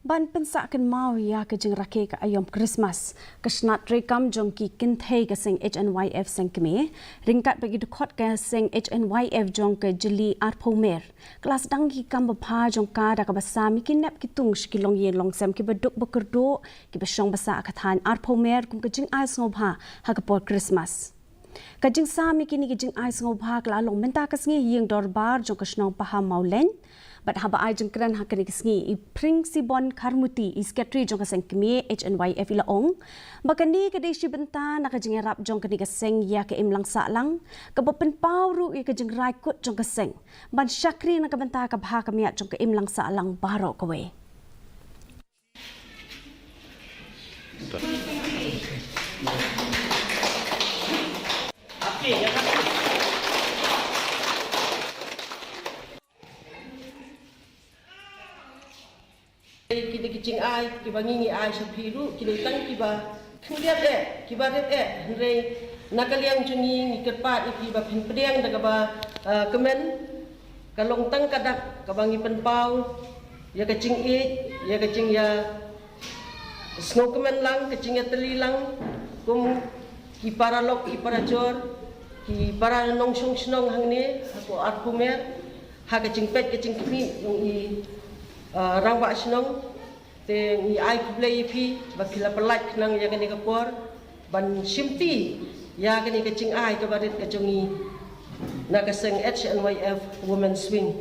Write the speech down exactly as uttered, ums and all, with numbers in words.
Ban pynsah kynmaw ïa ka jingrakhe ka aïom Christmas, ka shnat treikam jong ki kynthei ka seng H N Y F Seng Kmie, ryngkat bad ki dkhot ka seng H N Y F jong ka Jylliew Arphew Mer, ka la sdang ki kam babha jong ka da kaba sam ïa ki nep ki tung sha ki longïing longsem kiba duk ba kyrduh, kiba shong ba sah ha ka thaiñ Arphew Mer kum ka jingai sngewbha ha ka por Christmas. Ka jingsam ïa kine ki jingai sngewbha ka la long mynta ka sngi ha ïing dorbar jong ka shnong Pahammawlein. Bad haba ai jingkren ha kane ka sngi, i Phringsibon Kharmuti, i Secretary jong ka Seng Kmie H N Y F, i la ong ba kane ka dei shi bynta na ka jingïarap jong kane ka seng ïa ka imlang sahlang, kaba pynpaw ruh ïa ka jingrai-kut jong ka seng ban shakri na ka bynta ka bha ka miat jong ka imlang sahlang baroh kawei. Ki dei ki jingai kiba ngi ngi ai sha phi ruh, ki dei tang kiba khyndiat eh, kiba rit eh, hynrei na ka liang jong ngi ngi kyrpad ïa phi ba phin pdiang da kaba, ah, kmen. Ka long tang ka dak kaba ngi pynpaw ïa ka jingïeit, ïa ka jingïa sngewkmen lang, ka jingïatylli lang, kum ki paralok, ki parajor, ki para nongshong shnong hangne hapoh Arphew Mer, ha ka jingpeit ka jingkhmih jong i, ah, rangbah shnong. Te ngi ai khublei ïa phi ba phi la pyllait khnang ïa kane ka por ban shimti ïa kane ka jingai kaba rit ka jong ngi na ka seng H N Y F Women's Wing.